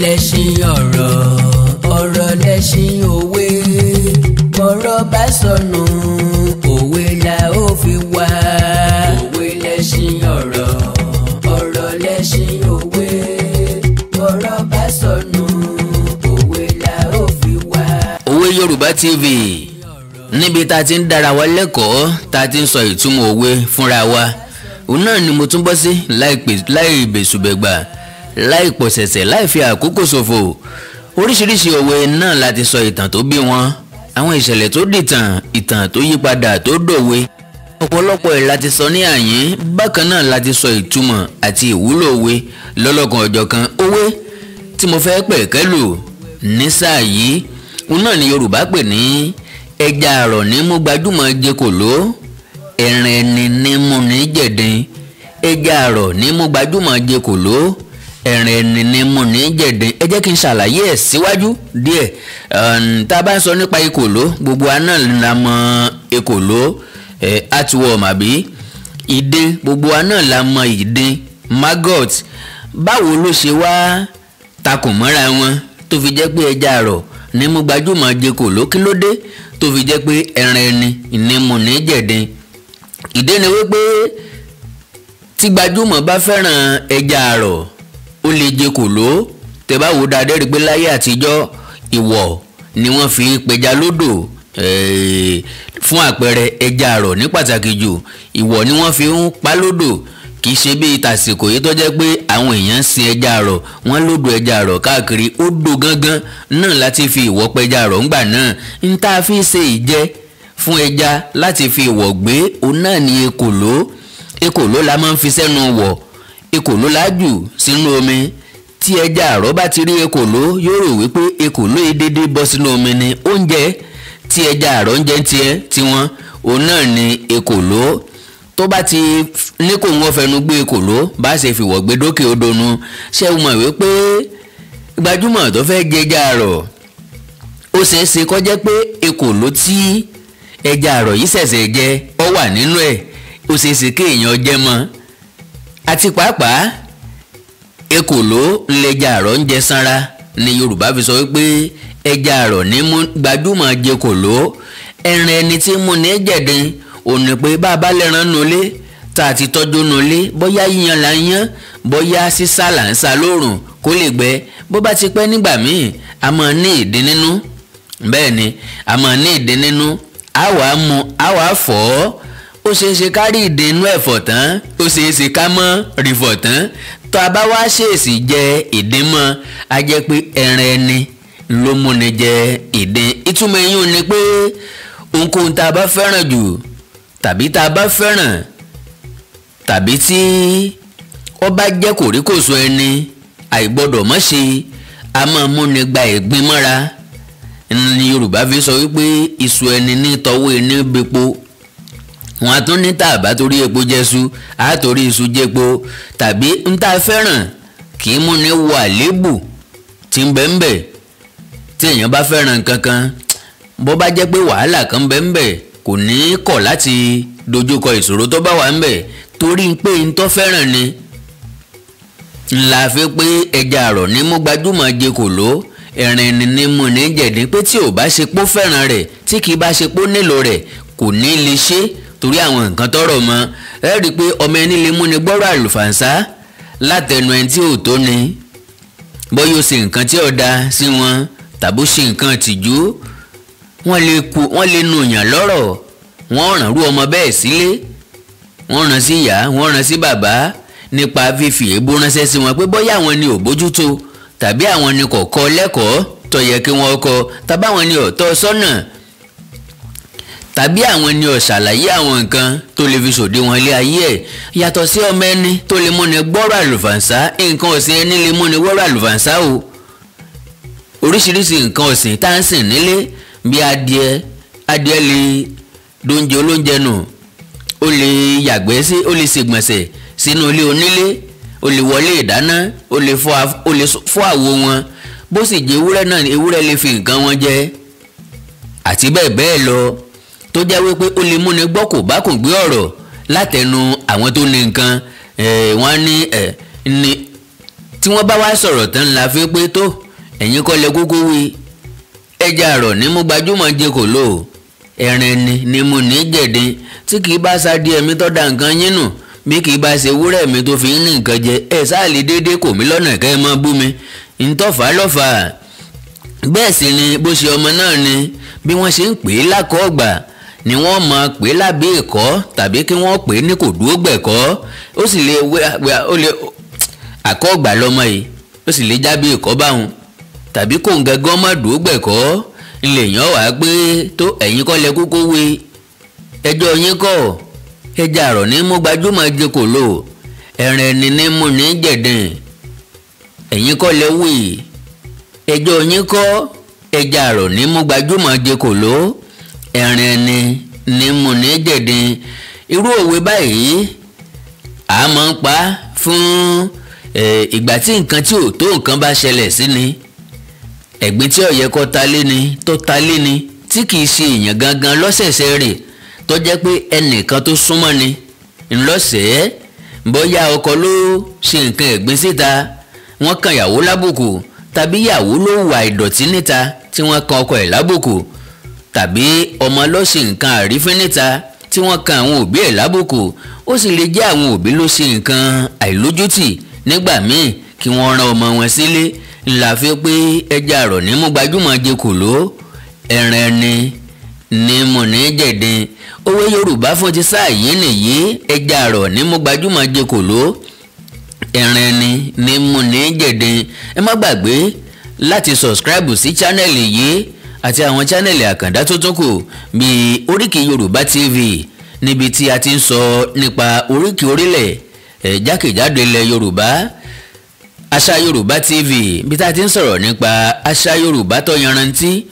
Lẹ́ṣin ọ̀rọ̀, ọ̀rọ̀ lẹ́ṣin òwe. Bọ́rọ̀ bá sọnù, òwe la ó fi wá. Òwe lẹ́ṣin ọ̀rọ̀, ọ̀rọ̀ lẹ́ṣin òwe. Bọ́rọ̀ bá sọnù, òwe la ó fi wá. Òwe Yorùbá TV, níbi tá a ti ń dára wa lẹ́kọ̀ọ́, tá a ti ń sọ ìtumọ̀ òwe fúnra wa, òun náà ni mo tún bọ́ sí láì bẹ̀sùbẹ̀gbà, láì pọ̀sẹ̀sẹ̀, láì fi àkókò ṣòfò. Oríṣiríṣi òwe náà láti sọ ìtàn tó bí wọn, àwọn ìṣẹ̀lẹ̀ tó dìtàn, ìtàn tó yípadà tó dòwe. Ọ̀pọ̀lọpọ̀ ẹ̀ láti sọ ní àyín. Bákan náà láti sọ ìtumọ̀ àti ìwúlò òwe lọ́lọ́kan ọ̀jọ̀kan. Òwe tí mo fẹ́ pẹ̀kẹ́ lò ní sáà yìí, òun náà ni Yorùbá pè ní ẹja àrọ̀ ní mú gbajúmọ̀ jẹkòló, ẹ̀rìn ẹni ní mú ní jẹ̀dín. Ẹja àrọ̀ ní mú gbajúmọ̀ jẹkòló, ẹ̀rìn ẹni ní mú ní jẹ̀dín. Ẹ jẹ́ kí n ṣàlàyé ẹ̀ síwájú díẹ̀. Tá a bá ń sọ nípa ekòló, gbogbo wa náà la mọ̀ ekòló, earthworm àbí ìdin, gbogbo wa náà la mọ̀ ìdin, maggot. Báwo ló ṣe wá takùn mọ́ra wọn tó fi jẹ́ pé ẹja àrọ̀ ní mú gbajúmọ̀ jẹkòló? Kí ló dé tó fi jẹ́ pé ẹran ẹni ní mú ní jẹ̀dín? Ìdí ni wípé tí gbajúmọ̀ bá fẹ́ràn ẹja àrọ̀, ó lè jẹ kòló. Tẹ́ bá wò dáadáa, rí pé láyé àtijọ́, ìwọ̀ ni wọ́n fi pẹja lódò. Fún àpẹẹrẹ, ẹja àrọ̀ ní pàtàkì jù, ìwọ̀ ni wọ́n fi ń pa lódò. Kì í ṣe bí tàsìkò yìí tó jẹ́ pé àwọn èèyàn ń sin ẹja àrọ̀, wọ́n lódò ẹja àrọ̀ káàkiri. Odò gangan náà láti fi ìwọ̀ pẹja àrọ̀ ńgbà náà. Ń tá a fi ṣe ìjẹ fún ẹja láti fi ìwọ̀ gbé, òun náà ni ekòló. Ekòló la máa ń fi sẹ́nu wọ̀, ekòló la jù sínú omi. Tí ẹja àrọ̀ bá ti rí ekòló, yóò rò wípé ekòló yìí dédé bọ́ sínú omi ni. Oúnjẹ tí ẹja àrọ̀ ń jẹ tiẹ̀ tiwọn, òun náà ni ekòló. Tó bá ti ní kò wọ́n fẹnu gbé ekòló, bá ṣe fìwọ̀ gbé dókè odò nu. Ṣé o mọ̀ wípé gbajúmọ̀ tó fẹ́ jẹja àrọ̀, ó ṣeé ṣe kó jẹ́ pé ekòló tí ẹja àrọ̀ yìí ṣẹ̀ṣẹ̀ jẹ ó wà nínú ẹ̀? Ó ṣeé ṣe kéèyàn jẹ mọ́. Àti pàápàá, ekòló ńlẹja àrọ̀ ń jẹ sanra ni Yorùbá fi sọ wípé ẹja àrọ̀ ní mú gbajúmọ̀ jẹ kòló, ẹran ẹni tí mú ní jẹ̀dín. Òní pé bá a bá lẹ́ran nulẹ̀ tá a ti tọ́jú nulẹ̀, bóyá yíyan là ń yán, bóyá sísá là ń sá lóòrùn kó lè gbẹ, bó bá ti pẹ́ nígbà míì, a máa ní ìdín nínú. Bẹ́ẹ̀ ni, a máa ní ìdín nínú. A wàá mú, a wàá fọ̀ ọ́. Ó ṣeé ṣe ká rí ìdín inú ẹ̀fọ̀ tán, ó ṣeé ṣe ká mọ́ rí fọ̀ tán. Tó a bá wá ṣèèṣì jẹ ìdín mọ́, a jẹ́ pé ẹran ẹni ló múni jẹ ìdín. Ìtumọ̀ eyín ni pé ohunkóhun tá a bá fẹ́ràn jù, tàbí tá a bá fẹ́ràn, tàbí tí ó bá jẹ́ kòríkòsùn ẹni, àìgbọ́dọ̀ mọ́ ṣe, a máa múni gba ẹ̀gbin mọ́ra. Ní Yorùbá fi sọ wípé iṣu ẹni ní tọwọ́ ẹni bepo. Wọn a tún ní tá a bá torí epo jẹṣu, a torí iṣu jẹpo. Tàbí ń tá a fẹ́ràn kì í múni wo àléébù tí ń bẹ ń bẹ. Tí èèyàn bá fẹ́ràn nǹkan kan, bó bá jẹ́ pé wàhálà kan ń bẹ ń bẹ, kò ní í kọ̀ láti dojúkọ ìṣòro tó bá wà ń bẹ, torí pé ń tó fẹ́ràn ni. Ńlá fi pé ẹja àrọ̀ ní mú gbajúmọ̀ jẹ kòló, ẹ̀rìn ẹni ní mú ní jẹ̀dín, pé tí ò bá ṣe pó fẹ́ràn rẹ̀, tí kì í bá ṣe pó nílò rẹ̀, kò ní lè ṣe, torí àwọn nǹkan tọrọ mọ́. Ẹ rí i pé ọmọ ẹni lè múni gbọ́rọ̀ àlùfànṣá látẹnu ẹni tí ò tó ni. Bóyá ó ṣe nǹkan tí ò da sí wọn, tàbí ó ṣe nǹkan tìjú, wọ́n lè ku, wọ́n lè nu yàn lọ́rọ̀, wọ́n ràn rú ọmọ bẹ́ẹ̀ sílé, wọ́n ràn sí ìyá, wọ́n ràn sí bàbá, nípa fífi èébú ránṣẹ́ sí wọn, pé bóyá àwọn ni ò bójútó, tàbí àwọn ni kò kọ́ lẹ́kọ̀ọ́ tó yẹ kí wọ́n kọ́, tàbí àwọn ni ò tọ́ sọ́nà, tàbí àwọn ni ò ṣàlàyé àwọn nǹkan tó lè fi ṣòdiwọ̀n ilé ayé ẹ̀. Yàtọ̀ sí ọmọ ẹni tó lè múni gbọ́rọ̀ àlùfànṣá, nǹkan ọ̀sìn ẹni lè múni gbọ́rọ̀ àlùfànṣá o. Oríṣiríṣi nǹkan ọ̀sìn tá à ń sìn nílé bí adìẹ, adìẹ lè dóúnjẹ olóúnjẹ nù, ó lè yàgbẹ́ sí, ó lè ṣègbọ̀nsẹ̀ sínú ilé onílé, ó lè wọlé ìdáná, ó lè fọ́ àwo wọn. Bó sì jẹ́ ewúrẹ́ náà, ewúrẹ́ lè fi nǹkan wọn jẹ, àti bẹ́ẹ̀ bẹ́ẹ̀ lọ, tó jẹ́ wípé ó lè múni gbọ́ kò bá kò gbé ọ̀rọ̀ látẹnu àwọn tó ní nǹkan. Wọ́n ní ní tí Tí wọ́n bá wá sọ̀rọ̀ tán la fi pé tó ẹ̀yin kọ́ lẹ kúkú wí. Ẹja àrọ̀ ní mú gbajúmọ̀ jẹ kò lò, ẹ̀rìn ẹni ni mo ní jẹ̀dín. Tí kì í bá sa díẹ̀ mi tó da nǹkan yín nù, bí kì í bá ṣe wúrẹ́ mi tó fi ń ní nǹkan jẹ, ẹ̀ sáà lè déédéé kò mí lọ́nà kẹ́ ẹ mọ́ bú mi. Ntọ́fà lọ́fà. Bẹ́ẹ̀ sì ni bó ṣe ọmọ náà ni bí wọ́n ṣe ń pè é lákọ̀ọ́gbà ni wọ́n máa pè é lábẹ́ ẹ̀kọ́ tàbí kí wọ́n pè é ní kò dúró gbẹ̀kọ́. Ó sì lè ó lè àkọ́gbà lọ́mọ yìí, ó sì lè jábẹ́ ẹ̀kọ́ báwọn tàbí kò ń gángan má dúró gbẹ̀kọ́. Ńlẹ̀yàn wàá pé tó ẹ̀yin kọ́ lẹ kúkú wí, ẹjọ́ yín kọ́. Ẹja àrọ̀ ní mú gbajúmọ̀ jẹ kò lò, ẹ̀rìn ẹni ní mú ní jẹ̀dìn. Ẹ̀yin kọ́ lẹ wí, ẹjọ́ yín kọ́. Ẹja àrọ̀ ní mú gbajúmọ̀ jẹ kò lò, ẹ̀rìn ẹni ní mú ní jẹ̀dìn. Irú òwe báyìí a máa ń pa fún ìgbà tí nǹkan tí ò tó nǹkan bá ṣẹlẹ̀ sí ni, ẹ̀gbin tí ó yẹ kó ta lé ni tó ta lé ni, tí kìí ṣe èèyàn gangan lọ́sẹ̀ẹ̀sẹ̀ rẹ̀, tó jẹ́ pé ẹnìkan tó súnmọ́ ni ńlọ́sẹ̀ẹ́. Bóyá ọkọ ló ṣe nǹkan ẹ̀gbin síta, wọ́n kan ìyàwó lábùkù, tàbí ìyàwó ló wà ìdọ̀tí níta tí wọ́n kan ọkọ ẹ̀ lábùkù, tàbí ọmọ ló ṣe nǹkan àrífín níta tí wọ́n kan àwọn òbí ẹ̀ lábùkù. Ó sì lè jẹ́ àwọn òbí ló ṣe nǹkan àìlójútì nígbà míì kí wọ́n rán ọmọ wọn sílé. Ńlá fi pé ẹja àrọ̀ ní mú gbajúmọ̀ jẹ kò ló, ẹran ẹni ní mú ní jẹ̀dín. Òwe Yorùbá fún ti sáà yìí nìyí: ẹja àrọ̀ ní mú gbajúmọ̀ jẹ kò ló, ẹran ẹni ní mú ní jẹ̀dín. Ẹ má gbàgbé láti subscribe sí channel yìí àti àwọn channel àkàndá tó tún kù bíi Oríkì Yorùbá TV, níbi tí a ti ń sọ nípa oríkì orílẹ̀ ẹ̀ jákèjádò ilẹ̀ Yorùbá, Àṣà Yorùbá TV, bí tá a ti ń sọ̀rọ̀ nípa àṣà Yorùbá tó yanrantí.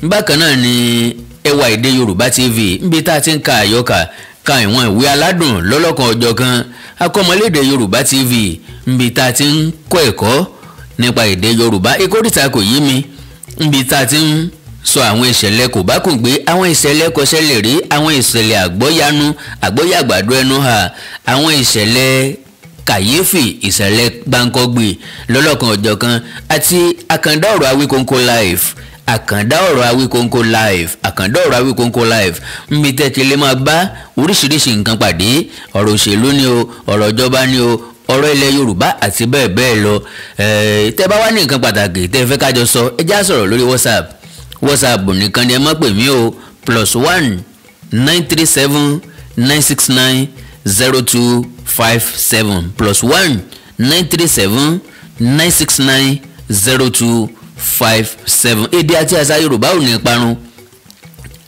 Bákan náà ni Ẹwà Èdè Yorùbá TV, níbi tá a ti ń ka àyọkà ka ìwọ̀n ìwé aládùn lọ́lọ́kan ọjọ́ kan. Akọ́mọlédè Yorùbá TV, níbi tá a ti ń kọ́ ẹ̀kọ́ nípa èdè Yorùbá. Ìkórìtà kò yí mi, níbi tá a ti ń sọ àwọn ìṣẹ̀lẹ̀ kò bá kùn gbé, àwọn ìṣẹ̀lẹ̀ kò ṣẹlẹ̀ rí, àwọn ìṣẹ̀lẹ̀ àgbọ́yanu àgbọ́yàgbàdo ẹnu hà, àwọn ìṣẹ̀lẹ̀ kàyéfì, ìṣẹ̀lẹ̀ gbáǹkọ́gbì lọ́lọ́kan ọjọ́ kan, àti Àkàndá Ọ̀rọ̀ Awíkonko Live, Àkàndá Ọ̀rọ̀ Awíkonko Live, Àkàndá Ọ̀rọ̀ Awíkonko Live, níbi tẹ́tí lè máa bá oríṣiríṣi nǹkan pàdé: ọ̀rọ̀ òṣèlú ni o, ọ̀rọ̀ ìjọba ni o, ọ̀rọ̀ ilẹ̀ Yorùbá àti bẹ́ẹ̀ bẹ́ẹ̀ lọ. Tẹ́ bá wá ní nǹkan pàtàkì tẹ́ fẹ́ kájọ sọ, ẹ já sọ̀rọ̀ lórí WhatsApp. WhatsApp nìkan ni ẹ má pè mí o: +1 937 969 0257, +1 937 969 0257. Èdè àti àṣà Yorùbá ò ní parun,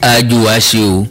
àjò wa ṣe o.